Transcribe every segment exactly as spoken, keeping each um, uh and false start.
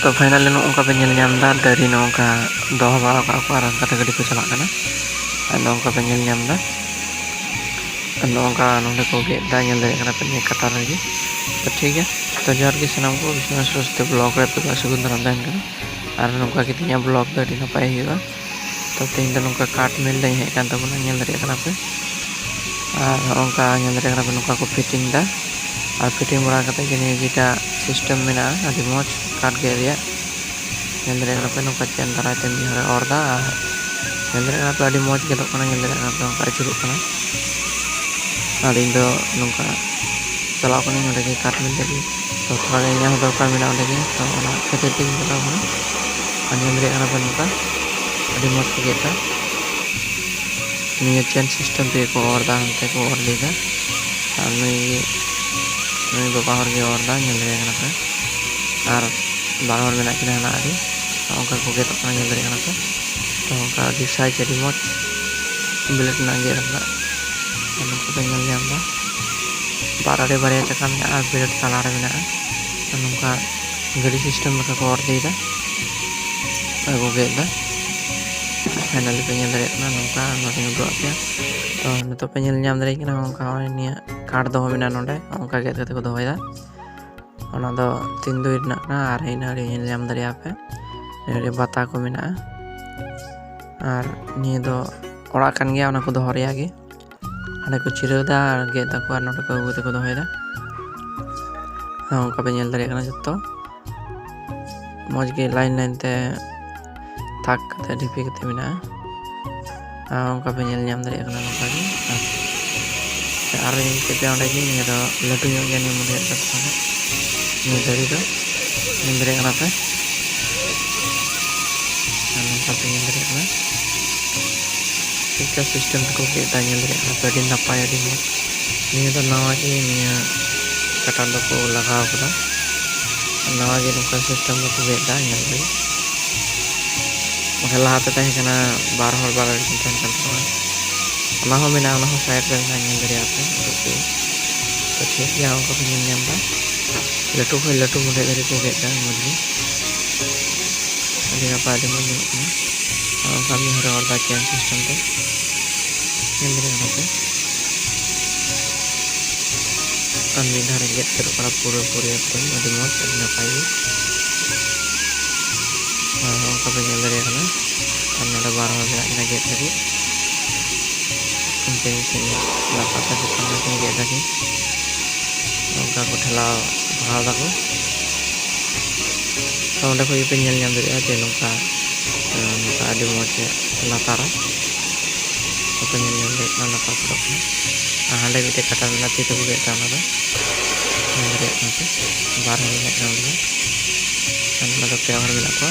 ᱛᱚ finally ᱱᱚᱜᱼᱚ ᱱᱚᱝᱠᱟ ᱯᱮ ᱧᱮᱞ ᱧᱟᱢ ᱮᱫᱟ, ᱫᱟᱨᱮ ᱱᱚᱜᱼᱚ ᱱᱚᱝᱠᱟ ᱫᱚᱦᱚ ᱵᱟᱲᱟ ᱠᱟᱜᱼᱟ ᱠᱚ ᱟᱨ ᱚᱱᱠᱟᱛᱮ ᱜᱟᱹᱰᱤ ᱠᱚ ᱪᱟᱞᱟᱜ ᱠᱟᱱᱟ᱾ ᱟᱨ ᱱᱚᱜᱼᱚ ᱱᱚᱝᱠᱟ ᱯᱮ ᱧᱮᱞ ᱧᱟᱢ ᱮᱫᱟ, ᱟᱨ ᱱᱚᱜᱼᱚ ᱱᱚᱝᱠᱟ ᱱᱚᱸᱰᱮ ᱠᱚ ᱜᱮᱫ ᱮᱫᱟ, ᱧᱮᱞ ᱫᱟᱲᱮᱭᱟᱜ ᱠᱟᱱᱟ ᱯᱮ ᱱᱤᱭᱟᱹ ᱠᱟᱴᱟᱨ ᱨᱮᱜᱮ᱾ ᱛᱚ ᱴᱷᱤᱠ ᱜᱮᱭᱟ, ᱛᱚ ᱡᱚᱦᱟᱨ ᱜᱮ ᱥᱟᱱᱟᱢ ᱠᱚ, ᱵᱤᱥᱱᱩ ᱥᱚᱨᱚᱥᱚᱛᱤ vlog ᱨᱮ ᱟᱯᱮ ᱠᱚ ᱥᱟᱹᱜᱩᱱ ᱫᱟᱨᱟᱢ ᱛᱟᱦᱮᱱ ᱠᱟᱱᱟ᱾ ᱟᱨ ᱱᱚᱝᱠᱟ ᱜᱮ ᱛᱮᱦᱮᱧᱟᱜ vlog ᱫᱚ ᱟᱹᱰᱤ ᱱᱟᱯᱟᱭ ᱦᱩᱭᱩᱜᱼᱟ᱾ ᱛᱚ ᱛᱮᱦᱮᱧ ᱫᱚ ᱱᱚᱝᱠᱟ ᱠᱟᱴ ᱢᱤᱞ ᱞᱤᱧ ᱦᱮᱡ ᱠᱟᱱ ᱛᱟᱵᱚᱱᱟ, ᱧᱮᱞ ᱫᱟᱲᱮᱭᱟᱜ ᱠᱟᱱᱟ ᱯᱮ᱾ ᱟᱨ ᱱᱚᱜᱼᱚ ᱱᱚᱝᱠᱟ ᱧᱮᱞ ᱫᱟᱲᱮᱭᱟᱜ ᱠᱟᱱᱟ ᱯᱮ, ᱱᱚᱝᱠᱟ ᱠᱚ fitting ᱮᱫᱟ᱾ ᱟᱨ fitting ᱵᱟᱲᱟ ᱠᱟᱛᱮ ᱜᱮ ᱱᱤᱭᱟᱹ ᱡᱮᱴᱟ system ᱢᱮᱱᱟᱜᱼᱟ, ᱟᱹᱰᱤ ᱢᱚᱡᱽ ᱠᱟᱴ ᱜᱮᱫ ᱨᱮᱭᱟᱜ᱾ ᱧᱮᱞ ᱫᱟᱲᱮᱭᱟᱜ ᱠᱟᱱᱟ ᱯᱮ, ᱱᱚᱝᱠᱟ ᱪᱮᱱ ᱫᱟᱨᱟᱭ ᱛᱮ ᱢᱤᱫ ᱦᱚᱲᱮ ᱚᱨ ᱮᱫᱟ᱾ ᱟᱨ ᱧᱮᱞ ᱫᱟᱲᱮᱭᱟᱜ ᱠᱟᱱᱟ ᱯᱮ, ᱟᱹᱰᱤ ᱢᱚᱡᱽ ᱜᱮᱫᱚᱜ ᱠᱟᱱᱟ᱾ ᱧᱮᱞ ᱫᱟᱲᱮᱭᱟᱜ ᱠᱟᱱᱟ ᱯᱮ, ᱱᱚᱝᱠᱟ ᱟᱹᱪᱩᱨᱚᱜ ᱠᱟᱱᱟ᱾ ᱟᱨ ᱤᱧ ᱫᱚ ᱱᱚᱝᱠᱟ ᱪᱟᱞᱟᱣ ᱠᱟᱹᱱᱟᱹᱧ ᱚᱸᱰᱮ ᱜᱮ ᱠᱟᱴ ᱢᱤᱞ ᱨᱮᱜᱮ᱾ ᱛᱚ ᱛᱷᱚᱲᱟ ᱜᱟᱱ ᱤᱧᱟᱹᱜ ᱦᱚᱸ ᱫᱚᱨᱠᱟᱨ ᱢᱮᱱᱟᱜᱼᱟ ᱚᱸᱰᱮ ᱜᱮ, ᱛᱚ ᱚᱱᱟ ᱠᱷᱟᱹᱛᱤᱨ ᱛᱮ ᱤᱧ ᱪᱟᱞᱟᱣ ᱠᱟᱱᱟ᱾ ᱟᱨ ᱧᱮᱞ ᱫᱟᱲᱮᱭᱟᱜ ᱠᱟᱱᱟ ᱯᱮ, ᱱᱚᱝᱠᱟ ᱟᱹᱰᱤ ᱢᱚᱡᱽ ᱠᱚ ᱜᱮᱫ ᱮᱫᱟ᱾ ᱱᱤᱭᱟᱹ ᱪᱮᱱ system ᱛᱮᱜᱮ ᱠᱚ ᱚᱨ ᱮᱫᱟ, ᱦᱟᱱᱛᱮ ᱠᱚ ᱚᱨ ᱤᱫᱤᱭᱮᱫᱟ᱾ ᱟᱨ ᱱᱩᱭ ᱜᱮ, ᱱᱩᱭ ᱵᱟᱵᱟ ᱦᱚᱲ ᱜᱮ ᱚᱨ ᱮᱫᱟ, ᱧᱮᱞ ᱫᱟᱲᱮᱭᱟᱜ ᱠᱟᱱᱟ ᱯᱮ᱾ ᱟᱨ ᱵᱟᱨ ᱦᱚᱲ ᱢᱮᱱᱟᱜ ᱠᱤᱱᱟ ᱦᱟᱱᱟ ᱟᱹᱰᱤ, ᱚᱱᱠᱟ ᱠᱚ ᱜᱮᱫᱚᱜ ᱠᱟᱱᱟ, ᱧᱮᱞ ᱫᱟᱲᱮᱭᱟᱜ ᱠᱟᱱᱟ ᱯᱮ᱾ ᱛᱚ ᱚᱱᱠᱟ ᱟᱹᱰᱤ size ᱟᱹᱰᱤ ᱢᱚᱡᱽ blade ᱨᱮᱱᱟᱜ ᱜᱮᱫ ᱨᱮᱱᱟᱜ, ᱟᱨ ᱱᱚᱝᱠᱟ ᱯᱮ ᱧᱮᱞ ᱧᱟᱢ ᱮᱫᱟ᱾ ᱵᱟᱨ ᱟᱲᱮ ᱵᱟᱨᱭᱟ ᱪᱟᱠᱟ ᱢᱮᱱᱟᱜᱼᱟ ᱟᱨ blade ᱛᱟᱞᱟ ᱨᱮ ᱢᱮᱱᱟᱜᱼᱟ᱾ ᱟᱨ ᱱᱚᱝᱠᱟ ᱜᱟᱹᱰᱤ system ᱞᱮᱠᱟ ᱠᱚ ᱚᱨ ᱤᱫᱤᱭᱮᱫᱟ ᱟᱨ ᱠᱚ ᱜᱮᱫ ᱮᱫᱟ᱾ Finally ᱯᱮ ᱧᱮᱞ ᱫᱟᱲᱮᱭᱟᱜ ᱠᱟᱱᱟ, ᱱᱚᱝᱠᱟ ᱱᱚᱰᱮᱧ ᱩᱫᱩᱜ ᱟᱫ ᱯᱮᱭᱟ᱾ ᱛᱚ ᱱᱤᱛᱚᱜ ᱯᱮ ᱧᱮᱞ ᱧᱟᱢ ᱫᱟᱲᱮᱭᱟᱜ ᱠᱟᱱᱟ, ᱱᱚᱝᱠᱟ ᱱᱚᱜᱼᱚᱭ ᱱᱤᱭᱟᱹ ᱠᱟᱴ ᱫᱚᱦᱚ ᱢᱮᱱᱟᱜᱼᱟ ᱱᱚᱰᱮ, ᱚᱱᱠᱟ ᱜᱮᱫ ᱠᱟᱛᱮ ᱠᱚ ᱫᱚᱦᱚᱭᱮᱫᱟ᱾ ᱚᱱᱟ ᱫᱚ ᱛᱤᱱ ᱫᱩᱭ ᱨᱮᱱᱟᱜ ᱠᱟᱱᱟ, ᱟᱨ ᱤᱱᱟᱹ ᱟᱹᱰᱤ ᱧᱮᱞ ᱧᱟᱢ ᱫᱟᱲᱮᱭᱟᱜᱼᱟ ᱯᱮ, ᱱᱤᱭᱟᱹ ᱟᱹᱰᱤ ᱵᱟᱛᱟ ᱠᱚ ᱢᱮᱱᱟᱜᱼᱟ᱾ ᱟᱨ ᱱᱤᱭᱟᱹ ᱫᱚ ᱚᱲᱟᱜ ᱠᱟᱱ ᱜᱮᱭᱟ, ᱚᱱᱟ ᱠᱚ ᱫᱚᱦᱚ ᱨᱮᱭᱟᱜ ᱜᱮ᱾ ᱦᱟᱸᱰᱮ ᱠᱚ ᱪᱤᱨᱟᱹᱣ ᱮᱫᱟ ᱟᱨ ᱜᱮᱫ ᱫᱟᱠᱚ ᱟᱨ ᱱᱚᱰᱮ ᱠᱚ ᱟᱹᱜᱩ ᱠᱟᱛᱮ ᱠᱚ ᱫᱚᱦᱚᱭᱮᱫᱟ᱾ ᱦᱮᱸ, ᱚᱱᱠᱟ ᱯᱮ ᱧᱮᱞ ᱫᱟᱲᱮᱭᱟᱜ ᱠᱟᱱᱟ ᱡᱚᱛᱚ᱾ ᱢᱚᱡᱽ ᱜᱮ line line ᱛᱮ ᱛᱷᱟᱠ ᱠᱟᱛᱮ, ᱰᱷᱤᱯᱤ ᱠᱟᱛᱮ ᱢᱮᱱᱟᱜᱼᱟ᱾ ᱟᱨ ᱚᱱᱠᱟ ᱯᱮ ᱧᱮᱞ ᱧᱟᱢ ᱫᱟᱲᱮᱭᱟᱜ ᱠᱟᱱᱟ ᱱᱚᱝᱠᱟ ᱜᱮ᱾ ᱟᱨ ᱟᱨᱚ ᱧᱮᱞ ᱠᱮᱫ ᱯᱮ ᱚᱸᱰᱮ ᱜᱮ, ᱱᱤᱭᱟᱹ ᱫᱚ ᱞᱟᱹᱴᱩ ᱧᱚᱜ ᱜᱮᱭᱟ, ᱱᱤᱭᱟᱹ ᱢᱚᱫᱽᱫᱷᱮ ᱨᱮᱫᱚ ᱛᱷᱚᱲᱟ ᱜᱟᱱ᱾ ᱱᱤᱭᱟᱹ ᱫᱟᱨᱮ ᱫᱚ ᱧᱮᱞ ᱫᱟᱲᱮᱭᱟᱜ ᱠᱟᱱᱟ ᱯᱮ᱾ ᱟᱨ ᱱᱚᱝᱠᱟ ᱯᱮ ᱧᱮᱞ ᱫᱟᱲᱮᱭᱟᱜ ᱠᱟᱱᱟ᱾ ᱪᱮᱫᱠᱟ system ᱛᱮᱠᱚ ᱜᱮᱫ ᱮᱫᱟ, ᱧᱮᱞ ᱫᱟᱲᱮᱭᱟᱜ ᱠᱟᱱᱟ ᱯᱮ, ᱟᱹᱰᱤ ᱱᱟᱯᱟᱭ, ᱟᱹᱰᱤ ᱢᱚᱡᱽ᱾ ᱱᱤᱭᱟᱹ ᱫᱚ ᱱᱟᱣᱟ ᱜᱮ ᱱᱤᱭᱟᱹ cutter ᱫᱚᱠᱚ ᱞᱟᱜᱟᱣ ᱠᱟᱫᱟ᱾ ᱱᱟᱣᱟ ᱜᱮ ᱱᱚᱝᱠᱟ system ᱫᱚᱠᱚ ᱜᱮᱫ ᱮᱫᱟ, ᱧᱮᱞ ᱯᱮ᱾ ᱵᱟᱠᱷᱟᱱ ᱞᱟᱦᱟᱛᱮ ᱛᱟᱦᱮᱸ ᱠᱟᱱᱟ ᱵᱟᱨ ᱦᱚᱲ, ᱵᱟᱨ ᱦᱚᱲ ᱠᱤᱱ ᱛᱟᱦᱮᱱ ᱠᱟᱱ ᱛᱟᱦᱮᱱᱟ᱾ ᱚᱱᱟ ᱦᱚᱸ ᱢᱮᱱᱟᱜᱼᱟ, ᱚᱱᱟ ᱦᱚᱸ side ᱨᱮ ᱢᱮᱱᱟᱜᱼᱟ, ᱧᱮᱞ ᱫᱟᱲᱮᱭᱟᱜᱼᱟ ᱯᱮ᱾ ᱩᱫᱩᱜ ᱯᱮ᱾ ᱛᱚ ᱴᱷᱤᱠ ᱜᱮᱭᱟ, ᱚᱱᱠᱟ ᱯᱮ ᱧᱮᱞ ᱧᱟᱢ ᱮᱫᱟ᱾ ᱞᱟᱹᱴᱩ ᱠᱷᱚᱱ ᱞᱟᱹᱴᱩ ᱢᱚᱫᱮ ᱫᱷᱟᱹᱨᱤᱡ ᱠᱚ ᱜᱮᱫ ᱮᱫᱟ, ᱢᱚᱡᱽ ᱜᱮ᱾ ᱟᱹᱰᱤ ᱱᱟᱯᱟᱭ, ᱟᱹᱰᱤ ᱢᱚᱡᱽ ᱧᱮᱞᱚᱜ ᱠᱟᱱᱟ᱾ ᱟᱨ ᱚᱱᱠᱟ ᱢᱤᱫ ᱦᱚᱲᱮ ᱚᱨ ᱫᱟ chain system ᱛᱮ, ᱧᱮᱞ ᱫᱟᱲᱮᱭᱟᱜ ᱠᱟᱱᱟ ᱯᱮ᱾ ᱟᱨ ᱢᱤᱫ ᱫᱷᱟᱣ ᱨᱮ ᱜᱮᱫ ᱩᱛᱟᱹᱨᱚᱜ ᱠᱟᱱᱟ ᱯᱩᱨᱟᱹ ᱯᱩᱨᱤ ᱮᱠᱫᱚᱢ ᱟᱹᱰᱤ ᱢᱚᱡᱽ, ᱟᱹᱰᱤ ᱱᱟᱯᱟᱭ ᱜᱮ᱾ ᱟᱨ ᱚᱱᱠᱟ ᱯᱮ ᱧᱮᱞ ᱫᱟᱲᱮᱭᱟᱜ ᱠᱟᱱᱟ᱾ ᱟᱨ ᱱᱚᱰᱮ ᱵᱟᱨ ᱦᱚᱲ ᱢᱮᱱᱟᱜ ᱠᱤᱱᱟ ᱜᱮᱫ ᱞᱟᱹᱜᱤᱫ᱾ ᱩᱱᱠᱤᱱ ᱠᱤᱱ ᱞᱟᱛᱟᱨ ᱛᱮ ᱪᱮᱛᱟᱱ ᱨᱮᱠᱤᱱ ᱜᱮᱫ ᱫᱟᱠᱤᱱ᱾ ᱚᱱᱠᱟ ᱠᱚ ᱴᱷᱮᱞᱟᱣ ᱵᱷᱟᱲᱟᱣ ᱫᱟᱠᱚ᱾ ᱛᱚ ᱚᱸᱰᱮ ᱠᱷᱚᱡ ᱜᱮᱯᱮ ᱧᱮᱞ ᱧᱟᱢ ᱫᱟᱲᱮᱭᱟᱜᱼᱟ ᱡᱮ ᱱᱚᱝᱠᱟ, ᱱᱚᱝᱠᱟ ᱟᱹᱰᱤ ᱢᱚᱡᱽ ᱞᱟᱛᱟᱨᱟ᱾ ᱵᱟᱠᱚ ᱧᱮᱞ ᱧᱟᱢ ᱫᱟᱲᱮᱭᱟᱜ ᱠᱟᱱᱟ, ᱞᱟᱛᱟᱨ ᱯᱷᱮᱰᱚᱜ ᱠᱟᱱᱟ᱾ ᱟᱨ ᱦᱟᱸᱰᱮ ᱢᱤᱫᱴᱮᱡ ᱠᱟᱴᱟ ᱢᱮᱱᱟᱜᱼᱟ, ᱛᱤ ᱛᱮᱠᱚ ᱜᱮᱫ ᱮᱫᱟ ᱚᱱᱟ ᱫᱚ᱾ ᱧᱮᱞ ᱫᱟᱲᱮᱭᱟᱜ ᱠᱟᱱᱟ ᱯᱮ, ᱵᱟᱨ ᱦᱚᱲ ᱢᱮᱱᱟᱜ ᱠᱤᱱᱟ ᱚᱸᱰᱮ ᱫᱚ᱾ ᱟᱨ ᱱᱚᱰᱮ ᱫᱚ ᱯᱮ ᱦᱚᱲ ᱢᱮᱱᱟᱜ ᱠᱚᱣᱟ᱾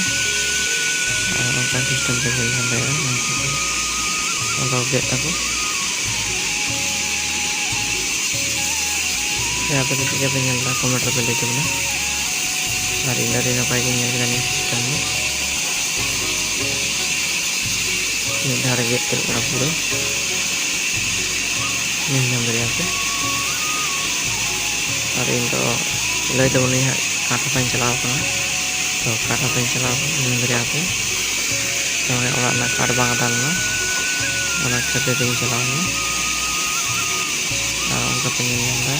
ᱟᱨ ᱚᱱᱠᱟ system ᱛᱮ ᱧᱮᱞ ᱧᱟᱢ ᱫᱟᱲᱮᱭᱟᱜᱼᱟ, ᱚᱱᱠᱟ ᱠᱚ ᱜᱮᱫ ᱫᱟᱠᱚ᱾ ᱥᱮ ᱟᱯᱮ ᱫᱚ ᱪᱮᱫ ᱞᱮᱠᱟ ᱯᱮ ᱧᱮᱞ ᱮᱫᱟ, comment ᱨᱮᱯᱮ ᱞᱟᱹᱭ ᱛᱟᱵᱚᱱᱟ᱾ ᱟᱨ ᱤᱧ ᱫᱚ ᱟᱹᱰᱤ ᱱᱟᱯᱟᱭ ᱜᱤᱧ ᱧᱮᱞ ᱠᱮᱫᱟ ᱱᱤᱭᱟᱹ system ᱫᱚ᱾ ᱢᱤᱫ ᱫᱷᱟᱣ ᱨᱮ ᱜᱮᱫ ᱩᱛᱟᱹᱨᱚᱜ ᱠᱟᱱᱟ ᱯᱩᱨᱟᱹ, ᱧᱮᱞ ᱧᱟᱢ ᱫᱟᱲᱮᱭᱟᱜᱼᱟ ᱯᱮ᱾ ᱟᱨ ᱤᱧ ᱫᱚ ᱞᱟᱹᱭ ᱛᱟᱵᱚᱱᱟᱹᱧ ᱦᱟᱸᱜ, ᱠᱟᱴ ᱦᱟᱛᱟᱧ ᱪᱟᱞᱟᱣ ᱠᱟᱱᱟ᱾ ᱛᱚ ᱠᱟᱴ ᱦᱟᱛᱟᱧ ᱪᱟᱞᱟᱣ ᱠᱟᱱᱟ, ᱧᱮᱞ ᱫᱟᱲᱮᱭᱟᱜᱼᱟ ᱯᱮ᱾ ᱛᱚ ᱚᱲᱟᱜ ᱨᱮᱱᱟᱜ ᱠᱟᱴ ᱵᱟᱝ ᱦᱟᱛᱟᱣ ᱞᱮᱱᱟ, ᱚᱱᱟ ᱠᱷᱟᱹᱛᱤᱨ ᱛᱮᱧ ᱪᱟᱞᱟᱣ ᱞᱮᱱᱟ᱾ ᱟᱨ ᱚᱱᱠᱟ ᱯᱮ ᱧᱮᱞ ᱧᱟᱢ ᱮᱫᱟ,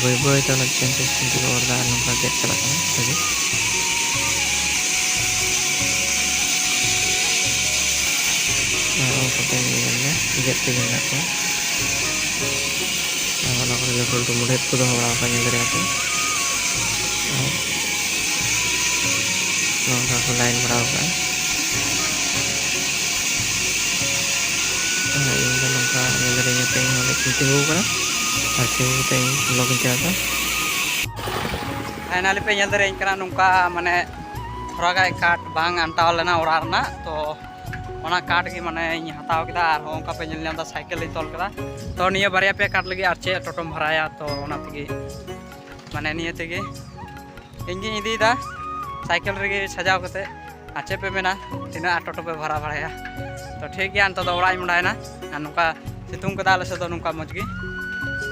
ᱵᱟᱹᱭ ᱵᱟᱹᱭ ᱛᱮ ᱚᱱᱟ chain system ᱛᱮᱠᱚ ᱚᱨ ᱮᱫᱟ ᱟᱨ ᱱᱚᱝᱠᱟ ᱜᱮᱫ ᱪᱟᱞᱟᱜ ᱠᱟᱱᱟ ᱡᱚᱛᱚ ᱜᱮ᱾ ᱟᱨ ᱚᱱᱠᱟ ᱯᱮ ᱧᱮᱞ ᱧᱟᱢ ᱮᱫᱟ, ᱜᱮᱫ ᱛᱮᱜᱮ ᱢᱮᱱᱟᱜ ᱠᱚᱣᱟ᱾ ᱟᱨ ᱚᱱᱟ ᱠᱚᱨᱮ ᱞᱟᱹᱴᱩ ᱞᱟᱹᱴᱩ ᱢᱩᱰᱷᱟᱹᱫ ᱠᱚ ᱫᱚᱦᱚ ᱵᱟᱲᱟ ᱟᱠᱟᱫ, ᱧᱮᱞ ᱫᱟᱲᱮᱭᱟᱜᱼᱟ ᱯᱮ᱾ ᱟᱨ ᱱᱚᱝᱠᱟ ᱠᱚ line ᱵᱟᱲᱟ ᱟᱠᱟᱫᱼᱟ᱾ ᱟᱨ ᱤᱧ ᱫᱚ ᱱᱚᱝᱠᱟ ᱧᱮᱞ ᱫᱟᱲᱮᱭᱟᱹᱧᱟ ᱯᱮ, ᱤᱧ ᱦᱚᱸ ᱚᱸᱰᱮ ᱛᱤᱧ ᱛᱤᱸᱜᱩ ᱟᱠᱟᱱᱟ ᱟᱨ ᱛᱤᱸᱜᱩ ᱠᱟᱛᱮ ᱤᱧ vlog ᱤᱧ ᱛᱮᱭᱟᱨ ᱮᱫᱟ᱾ Finally ᱯᱮ ᱧᱮᱞ ᱫᱟᱲᱮᱭᱟᱹᱧ ᱠᱟᱱᱟ, ᱱᱚᱝᱠᱟ ᱢᱟᱱᱮ ᱛᱷᱚᱲᱟ ᱜᱟᱱ ᱠᱟᱴ ᱵᱟᱝ ᱟᱱᱴᱟᱣ ᱞᱮᱱᱟ ᱚᱲᱟᱜ ᱨᱮᱱᱟᱜ, ᱛᱚ ᱚᱱᱟ ᱠᱟᱴ ᱜᱮ ᱢᱟᱱᱮ ᱤᱧ ᱦᱟᱛᱟᱣ ᱠᱮᱫᱟ᱾ ᱟᱨ ᱦᱚᱸ ᱚᱱᱠᱟ ᱯᱮ ᱧᱮᱞ ᱧᱟᱢ ᱮᱫᱟ, ᱥᱟᱭᱠᱮᱞ ᱞᱤᱧ ᱛᱚᱞ ᱠᱮᱫᱟ᱾ ᱛᱚ ᱱᱤᱭᱟᱹ ᱵᱟᱨᱭᱟ ᱯᱮᱭᱟ ᱠᱟᱴ ᱞᱟᱹᱜᱤᱫ ᱟᱨ ᱪᱮᱫ ᱴᱳᱴᱳᱢ ᱵᱷᱟᱲᱟᱭᱟ, ᱛᱚ ᱚᱱᱟ ᱛᱮᱜᱮ ᱢᱟᱱᱮ ᱱᱤᱭᱟᱹ ᱛᱮᱜᱮ ᱤᱧ ᱜᱤᱧ ᱤᱫᱤᱭᱮᱫᱟ ᱥᱟᱭᱠᱮᱞ ᱨᱮᱜᱮ ᱥᱟᱡᱟᱣ ᱠᱟᱛᱮ᱾ ᱟᱨ ᱪᱮᱫ ᱯᱮ ᱢᱮᱱᱟ, ᱛᱤᱱᱟᱹᱜ ᱟᱨ ᱴᱳᱴᱳ ᱯᱮ ᱵᱷᱟᱲᱟ ᱵᱷᱟᱲᱟᱭᱟ? ᱛᱚ ᱴᱷᱤᱠ ᱜᱮᱭᱟ, ᱱᱤᱛᱚᱜ ᱫᱚ ᱚᱲᱟᱜ ᱤᱧ ᱢᱚᱦᱰᱟᱭᱮᱱᱟ᱾ ᱟᱨ ᱱᱚᱝᱠᱟ ᱥᱤᱛᱩᱝ ᱠᱟᱫᱟ ᱟᱞᱮ ᱥᱮᱫ ᱫᱚ ᱱᱚᱝᱠᱟ ᱢᱚᱡᱽ ᱜᱮ᱾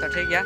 ᱛᱚ ᱴᱷᱤᱠ ᱜᱮᱭᱟ,